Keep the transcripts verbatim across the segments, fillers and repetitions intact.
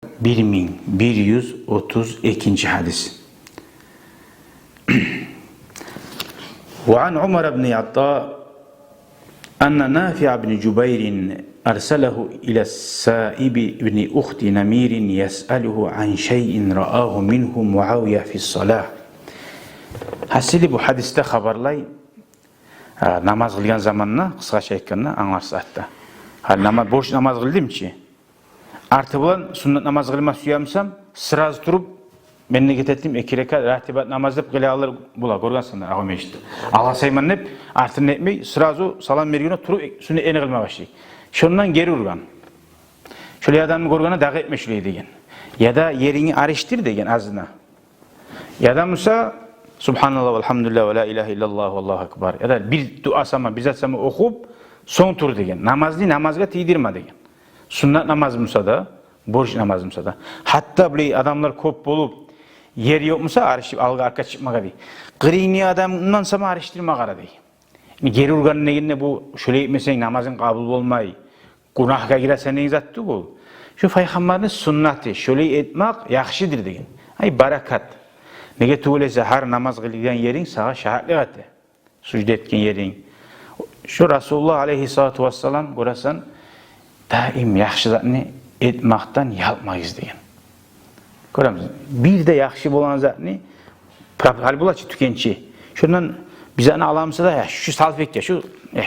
бир минг бир юз отуз экинчи гьадис. وعن عمر بن عطاء أن نافع بن جبير أرسله إلى السائب بن أخت نمير يسأله عن شيء رآه منه معاوية في الصلاة. Гьасили, бу гьадисде хабарлай, а, намаз къылгъан заманда, къысгъача айтгъанда, англарсыз артда. Гьали намаз, борч намаз къылдым чы. Арты булан суннат намаз къылма сюе бусам, сразу туруп, мен ният этдим, эки ракат ратибат намаз деп къылагъанлар бола, гёргенсиз, Агъа межитде. Алгъасайман деп, артын этмей, сразу салам бергенде туруп, э, суннатны къылма башлай. Шондан гери ургъан. Шолай адамны гёргенде, дагъы этме шолай деген. Яда ерингни алышдыр деген азына. Яда буса, «Субгьаналлагь, валгьамдулиллагь, ва ла илагьа иллаллагь, валлагьу акбар». Яда бир дуа сама, бир зат сама охуп, сонг тур деген. Намазны намазгъа тийдирме деген. Суннат намаз буса да, борч намаз буса да. Гьатта булай адамлар кёп болуп, ер ёкъ буса, алышып, алгъа, аркъа чыкъмагъа дей. Къырыйынгны адамдан сама алышдырма къара дей. Гери ургъан дегенде, бу шолай этмесенг, намазынг къабул болмай, гюнагьгъа гиресен деген зат тюгюл. Шу Пайхаммарны суннаты, шолай этмек яхшыдыр деген. Ай, баракат. Неге тюгюл эсе, гьар намаз къылгъан еринг сагъа шагьатлыкъ эте. Сужда этген еринг. Шу Расулуллагь алейгьиссалату вассалам, гёресен, даим яхшы затны этмекден ялкъмагъыз деген. Гёремисиз? Бир де яхшы болгъан затны, прап-, гьали бола чы тюкенчи. Шондан бир затны ала буса да, я, шу салфетка, шу, э,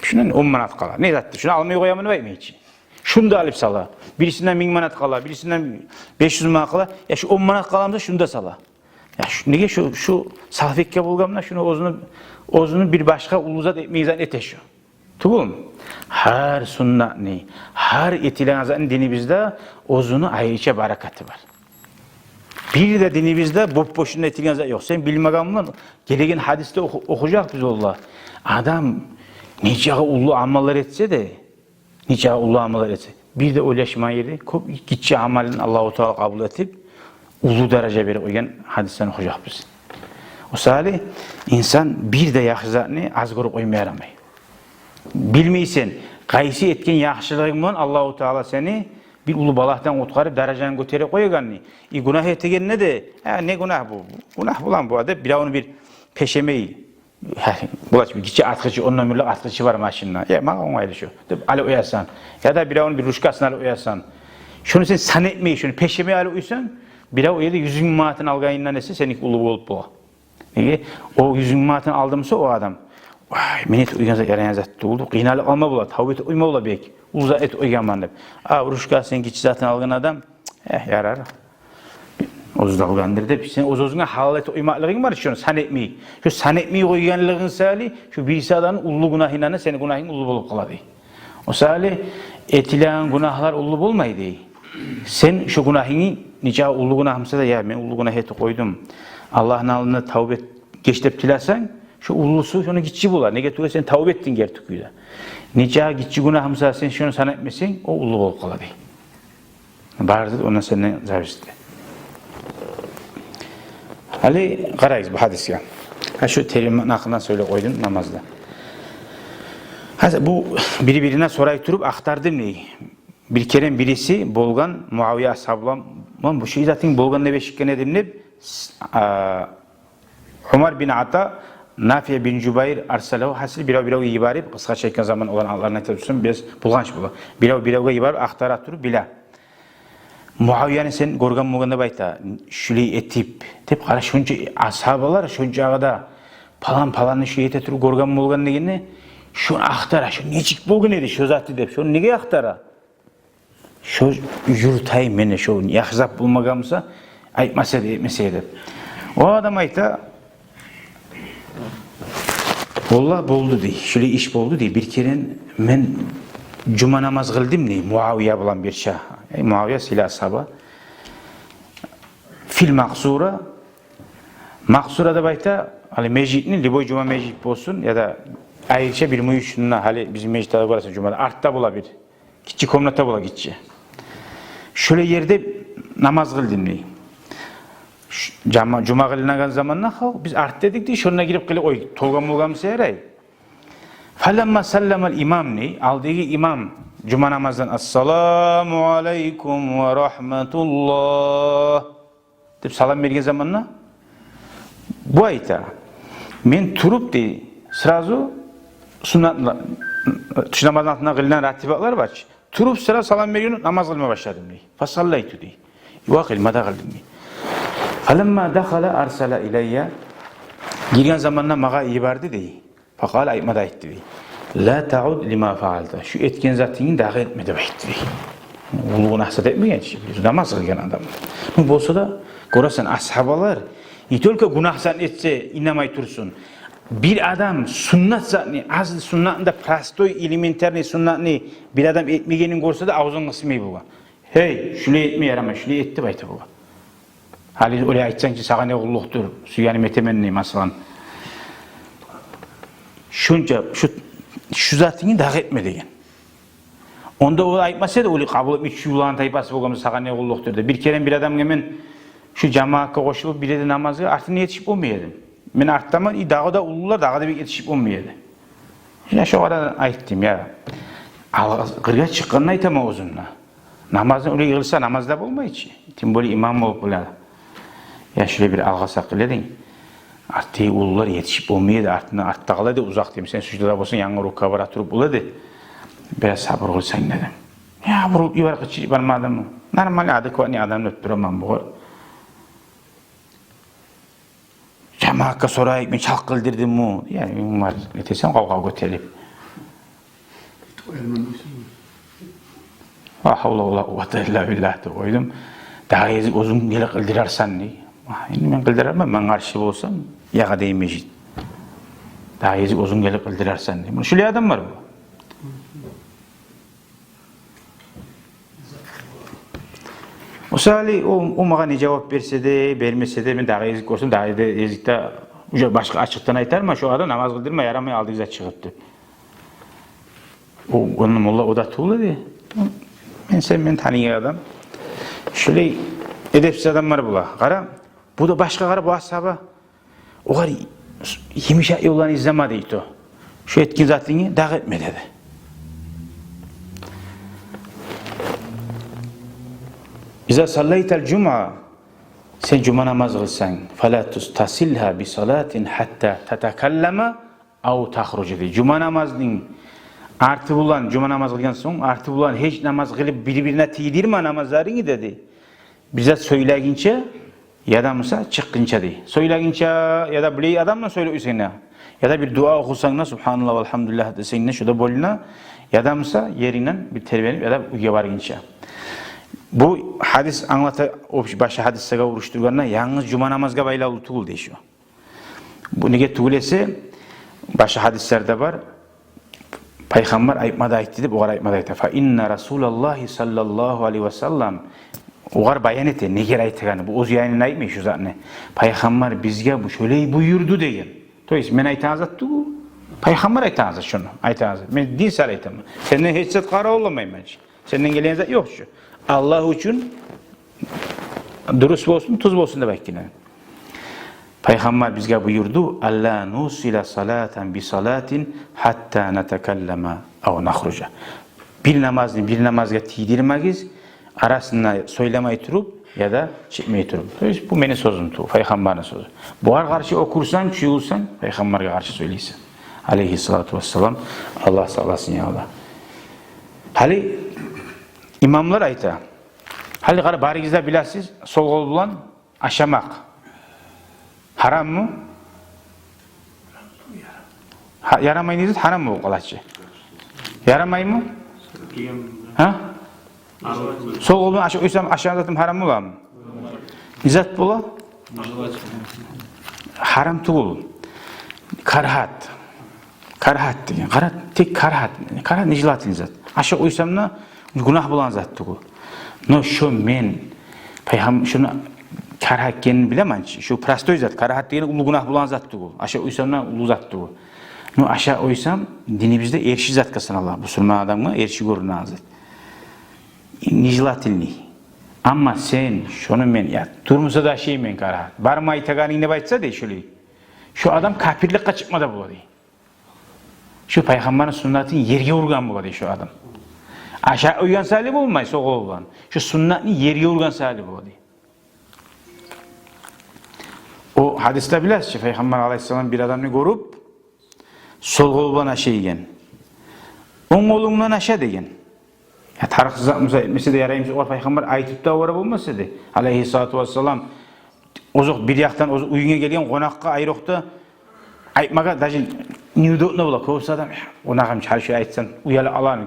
шундан он манат къала. Не затды? Шуну алмай къояман деп айтмай чы. Шуну да алып сала. Бирисинден минг манат къала, бирисинден беш юз манат къала. Я, шу он манат къала буса, шуну да сала. Я, шу, неге шу, шу салфетка болгъан муна, шуну оьзюню, оьзюню бир башгъа уллу зат этмей зат эте шу. Тюгюлмю? Гьар суннатны, гьар этилеген затны динибизде оьзюню айрыча баракаты бар. Бир де динибизде боп-бошуна этилген зат ёкъ. Сен билмеген булан, гелеген гьадисде оху-, охужакъбыз, валлагь. Адам нечакъы уллу амаллар этсе де, нечакъы уллу амаллар этсе, бир де ойлашмай эди, кёп гиччи амалын Аллагьу Таала къабул этип, уллу даража берип къойгъан гьадислени охужакъбыз. О саялы инсан бир де яхшы затны аз гёрюп къойма ярамай. Билмейсен, къайсы этген яхшылыгъынг булан Аллагьу Таала сени бир уллу балагьдан къутгъарып, даражаны гётерип къоягъанны. И гюнагь этегенде де, «Э, не гюнагь бу? Гюнагь булан бу», — деп, биревню бир пешемей, гьа, бола чы бир гиччи артгъычы, ондан бир артгъычы бар машинде. «Э, магъа онгайлы шу», — деп алып къоясан. Яда биревню бир ручкасын алып къоясан. Шуну сен сан этмей, шуну пешемей алып къойсанг, бирев о ерде юз минг манатын алгъанындан эсе сеники уллу болуп бола. Неге? О юз минг манатын алды буса о адам, «Вай, мен этип къойгъан зат ярайгъан зат тюгюл», — деп къыйналып къалма бола, тавба этип къойма бола бек. «Уллу зат этип къойгъанман», — деп. А ручкасын, гиччи затын алгъан адам, «Э, ярар, оьзю де алгъандыр», — деп, сен оьз-оьзюнге гьалал этип къоймакълыгъынг бар шуну сан этмей. Шу сан этмей къойгъанлыгъынг саялы шу бириси адамны уллу гюнагьындан сени гюнагьынг уллу болуп къала дей. О саялы этилеген гюнагьлар уллу болмай дей. Сен шу гюнагьынгны, нечакъы уллу гюнагь буса да, «Я, мен уллу гюнагь этип къойдум, Аллагьны алдында тавба эт, геч», — деп тилесенг, шу уллусу шону гиччи бола. Неге тюгюл, сен тавба этдинг герти кюйде. Нечакъы гиччи гюнагь буса, сен шуну сан этмесенг, о уллу болуп къала дей. Бары да ондан сенден зависит. Гьали къарайыкъ бу гьадисге. Гьа, шу терен маънаны гьакъындан сёйлеп къойдум намазда. Гьазир бу бири-бирине сорай туруп ахтардым дей. Бир керен бириси болгъан Муавия асгьаб булан, «Мен бу шу затынг болгъан деп эшитген эдим», — деп, с-, а, Умар бин Ата, Нафи бин Жубайр арсалагьу, гьасили, бирев-биревге йиберип, къысгъача айтгъан заман оланы атларын айта турсам, бираз булгъанч бола. Бирев-биревге йиберип, ахтара туруп биле. «Муавияны сен гёрген болгъан деп айта, шулай этип», — деп, къара, шунча асгьабалар, шунча агъада палан-паланны шулай эте туруп гёрген болгъан дегенде, шуну ахтара, шу нечик болгъан эди шу заты деп, шуну неге ахтара? Шо юрютейим мен, шо яхшы зат болмагъан буса, айтмас эди, этмес эди деп. О адам айта: «Валлагь, болду, — дей, — шулай иш болду, — дей, — бир керен мен жума намаз къылдым, — дей, — Муавия булан бирче». Э, Муавия сыйлы асгьаба. «Фил Макъсура». Макъсура деп айта, гьали межитни, любой жума межит болсун, яда айрыча бир мюйюшюнде, гьали бизин межитлерде гёресен, жумада артда бола бир гиччи комната бола, гиччи. Шолай ерде намаз къылдым, дей. Ш-, жама-, жума къылынагъан заманда халкъ, биз артда эдик, дей, шонда гирип къылып къой, толгъан болгъан буса ярай. «Фаламма салламал имам», дей, алдагъы имам жума намаздан: «Ассаламу алейкум ва рагьматуллагь» деп салам берген заманда, бу айта: «Мен туруп, — дей, — сразу суннат, тюш намазны артында къылынагъан ратибатлар бар чы, туруп сразу салам берген намаз къылма башладым, — дей. — Фасаллайту, — дей. — Ва къылма да къылдым, — дей. — Фаламма дахала арсала илайя». Гирген заманда магъа йиберди, — дей. — Факъала, айтма да айтды, — дей. — Ла тауд лима фаалта. Шу этген затынгны дагъы этме, — деп айтды, — дей. — Уллу гюнагь зат этмеген чи, бир намаз къылгъан адам. Ну, болса да, гёресен, асгьабалар не только гюнагь зат этсе, инамай турсун. Бир адам суннат затны, аз суннатны да, простой, элементарный суннатны бир адам этмегенин гёрсе де, авзун къысмай болгъан. «Гьей, шулай этме ярамай, шулай эт», — деп айта болгъан. Гьали олай айтсанг чы, сагъа не къуллукъдур, сюйгеним этемен дей, масала. Шунча, шу, шу затынгны дагъы этме деген. Онда о айтмас эди, олай къабул этмей чувлагъан тайпасы болгъан, сагъа не къуллукъдур деп. Бир керен бир адамгъа мен шу жамаатгъа къошулуп, бир ерде намазгъа артына етишип болмай эдим. Мен артдаман, и дагъы да уллулар, дагъы да бек етишип болмай эди. Я, шогъар айтдым, я, алгъа, къыргъа чыкъгъанда айтаман оьзюмге. Намазны олай къылса, намаз да болмай чы. Тем более имам болуп бола. Я, шулай бир алгъасакъ къыл эдинг. Артда уллулар етишип болмай эди, артына, артда къала эди, узакъ дей. Сен суждада болсанг, янгы рукугъа бара туруп бола эди. Бираз сабур къылсанг дедим. Я, бурулуп йибер, къычырып бармадымы? Нормальный, адекватный адам деп тураман бугъар. Жамаатгъа сорайыкъ, мен чалт къылдырдыммы? Я, мен бар, нетесен, къавгъа гётерип. Ла гьавла ва ла къуввата илла биллагь деп къойдум. Дагъы гезик оьзюнг гелип къылдырарсан дей. Энни мен къылдырарман, мен къаршы болсам, ягъа дейин межит. Дагъы гезик оьзюнг гелип къылдырарсан дей. Муна шулай адам бар бу. Мисали, о, о магъа не жавап берсе де, бермесе де, мен дагъы гезик гёрсем, дагъы да гезикде уже башгъа ачыкъдан айтарман, шу адам намаз къылдырма ярамай, алдыгъызгъа чыгъып деп. О, ону молла о да тюгюл эди. Мен, сен мени таныйгъан адам. Шулай эдепсиз адамлар бола. Къара, бу да башгъа, къара, бу асгьаба. Огъар йымышакъ ёлланы излеме дейди о. Шу этген затынгны дагъы этме деди. Иза саллайтал жумуа, сен жума намаз къылсанг, фала тус-, тасилгьа би салатин гьатта татакаллама ав тахружа деди. Жума намазны арты булан, жума намаз къылгъан сонг, арты булан гьеч намаз къылып, бир-бирине тийдирме намазларынгны деди. Бир зат сёйлегинче, яда буса чыкъгъынча дей. Сёйлегинче, яда булай адамлар сёйлеп къойсанг да, яда бир дуа охусанг да, субгьаналлагь, валгьамдулиллагь десенг де, шу да болуна, яда буса ерингден бир тербенип, яда уьйге баргъынча. Бу гьадис англата, общ-, башгъа гьадислеге урушдургъанда, янгыз жума намазгъа байлавлу тюгюл дей шу. Бу неге тюгюл эсе, башгъа гьадислерде бар, Пайхаммар айтма да айтды деп, огъар айтма да айта. Фа инна Расулаллагьи саллаллагьу алайгьи ва саллам, огъар баян эте, неге айтагъаны, бу оьз янындан айтмай шу затны. Пайхаммар бизге бу шолай буюрду деген. То есть, мен айтагъан зат тюгюл, Пайхаммар айтагъан зат шуну, айтагъан зат. Мен дин саялы айтаман. Сенден гьеч зат къаравулламайман чы. Сенден гелген зат ёкъ чу. Аллагь учун дурус болсун, тюз болсун деп айтгъан. Пайхаммар бизге буюрду: «Алла нусила салатан би салатин гьатта натакаллама ав нахружа». Бир намазны бир намазгъа тийдирмегиз, арасында сёйлемей туруп, яда чекмей туруп. То есть, бу мени сёзюм тюгюл, Пайхаммарны сёзю. Бугъар къаршы окъурсанг, чуюлсанг, Пайхаммаргъа къаршы сёйлейсен. Алайгьиссалату вассалам, Аллагь сакъласын, я Аллагь. Гьали имамлар айта. Гьали къара, барыгъыз да билесиз, сол къол булан ашамакъ гьараммы? Гьа, ярамай не зат, гьарам болуп къала чы. Ярамаймы? Гьа? Сол къол булан ашап къойсам, ашагъан затым гьарам боламы? Не зат бола? Гьарам тюгюл. Карагьат. Карагьат деген. Къара, тек карагьат. Карагьат нежелательный зат. Ашап къойсам да, гюнагь болагъан зат тюгюл. Но шо мен, пайхам-, шуну карагьат экенин билемен чи. Шо простой зат, карагьат деген уллу гюнагь болагъан зат тюгюл. Ашап къойсам да уллу зат тюгюл. Но ашап къойсам, динибизде эрши затгъа санала. Бусурман адамгъа эрши гёрюнеген зат. Нежелательный. Амма сен шону мен, я, турмуса да ашайман карагьат, барма айтагъанынг деп айтса дей шолай, шо адам капирликге чыкъма да бола дей. Шо Пайхаммарны суннатын ерге ургъан бола дей шо адам. Ашап къойгъан саялы болмай, сол къолу булан, шо суннатны ерге ургъан саялы бола, дей. О гьадисде билесиз чи, Пайхаммар алайгьиссалам бир адамны гёрюп, сол къолу булан ашайгъан, онг къолунг булан аша деген. Я тарыкъсыз зат буса, этмесе де яраймы, огъар Пайхаммар айтып да, олай болмаса да, алайгьиссалату вассалам, озокъ, бир якъдан озокъ, уьюнге гелген къонакъгъа айрокъда айтмагъа даже неудобно бола. Кёбюсю адам, къонагъым, гьали шо айтсам, уяла аланы.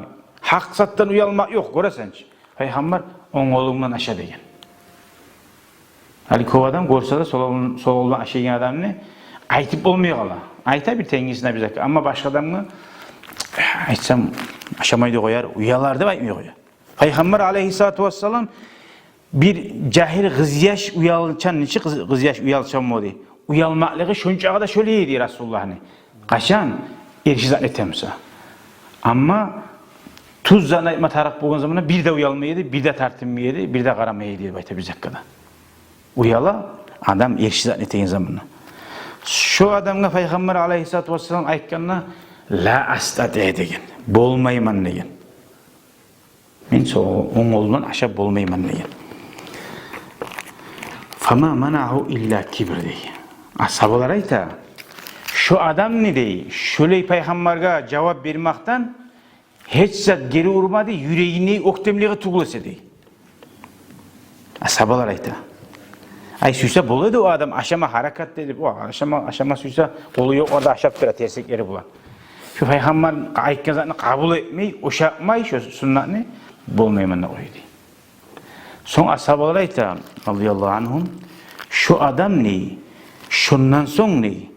Гьакъ затдан уялмакъ ёкъ, гёресен чи. Пайхаммар, онг къолунг булан аша деген. Гьали кёп адам гёрсе де, сол къолу-, сол къолу булан ашайгъан адамны айтып болмай къала. Айта бир тенгисине, бир затгъа. Амма башгъа адамгъа айтсам, ашамай да къояр, уялар деп айтмай къоя. Пайхаммар алайгьиссалату вассалам бир жагьил къызъяш уялчан, нечик къыз, къызъяш уялчан бола, дей. Уялмакълыгъы шончакъы да шолай эди Расулуллагьны. Къачан эрши зат этемсе. Амма тюз затны айтма тарыкъ болгъан заманда бир де уялмай эди, бир де тартынмай эди, бир де къарамай эди деп айта бир затгъа да. Уяла адам эрши зат этеген заманда. Шо адамгъа Пайхаммар алайгьиссалату вассалам айтгъанда, «Ла астатиъ», – деген. «Болмайман», – деген. «Мен сол онг къолумдан ашап болмайман», – деген. «Фама манагьу илла кибр», – дей. Асгьабалар айта, шо адамны, дей, шолай Пайхаммаргъа жавап бермекден гьеч зат гери урмады, юрегиндеги оьктемлиги тюгюл эсе, дей. Асгьабалар айта. Ай, сюйсе бола эди о адам ашама гьаракат этип, о ашама, ашама сюйсе, къолу ёкъ арада ашап тура, терсек ери булан. Шо Пайхаммар айтгъан затны къабул этмей, ушатмай шо суннатны, болмайман деп къоя эди. Сонг асгьабалар айта, радияллагьу ангьум, шо адам, дей, шондан сонг, дей,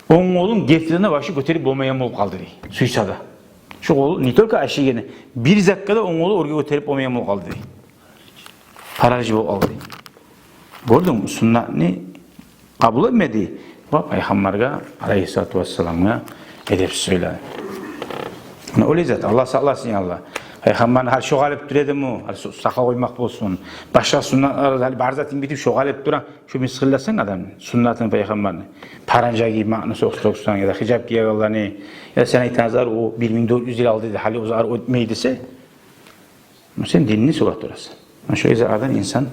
онг къолун гертиден де башы гётерип болмайгъан болуп къалды, дей. Сюйсе де. Шо къолу не только ашайгъаны, бир затгъа да онг къолу оьрге гётерип болмайгъан болуп къалды, дей. Паралич болуп къалды. Гёрдюнгмю, суннатны къабул этмеди. Ва Пайхаммаргъа, алайгьиссалату вассаламгъа, эдепсиз сёйледи. Муна олай зат, Аллагь сакъласын, я Аллагь. Пайхаммарны гьали шо къалып тура эдими, гьали со-, сакъал къоймакъ болсун, башгъа суннатлар, гьали бар затын битип, шо къалып тура, шо мысгъылласанг адамны суннатын, Пайхаммарны, паранжа гиймекни, сокъ-сокъсан, яда хижап гийгенлени, я сен айтагъан зат, о бир минг дёрт юз йыл алды эди, гьали о зат оьтмей десе, сен динни сорап турасан. Шо исарадан инсан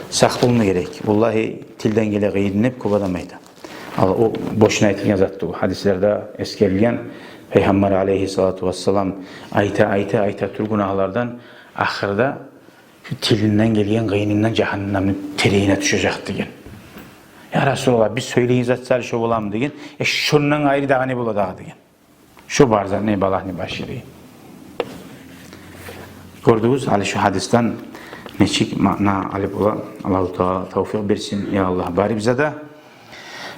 сакъ болма герек. Валлагьи, тилден геле къыйын деп кёп адам айта. Ал о бошуна айтылгъан зат тюгюл. Гьадислерде эсгерилген, Пайхаммар алайгьиссалату вассалам айта, айта, айта туруп гюнагьлардан, ахырда шо тилинден гелген къыйынындан жагьаннемни теренине тюшежек деген. Я Расулаллагь, биз сёйлейген зат саялы шо боламы деген. Э, шондан къайры дагъы не бола дагъы деген. Шо бар зат не, балагьны башы, дей. Гёрдюгюз, гьали шо гьадисден нечик маъна алып бола. Аллагьу Таала тавфикъ берсин, я Аллагь, барыбызгъа да.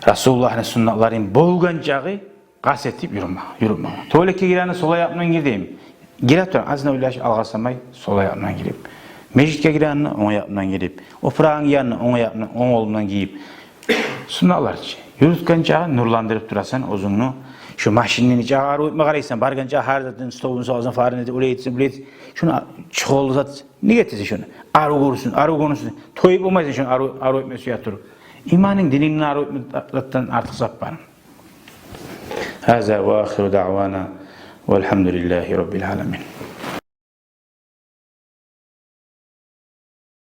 Расулуллагьны суннатларын болгъан чакъы къаст этип юрюме, юрюме. Туалетге гирегенде сол аякъ булан гир дейим. Гире тура, азына ойлашып, алгъасамай, сол аякъ булан гирип. Межитге гирегенде онг аякъ булан гирип. Опурагъын гийгенде онг аякъ булан, онг къол булан гийип. Суннатлар чы. Юрютген чакъы нурландырып турасан оьзюнгню. Шо машинни нечакъы арив этме къарайсан, баргъан чакъы гьар затын, столун, савзун, фарын этип, олай этсин, булай этсин. Шону а-, чугъуллу зат, неге этесен шону? Арив гёрюнсюн, арив гёрюнсюн. Тоюп болмайсан шону арив, арив этме сюе туруп. Иманынг, динингни арив этме затдан артыкъ зат бармы? Гьаза ва ахиру даъвана валгьамдулиллагьи раббил аламин.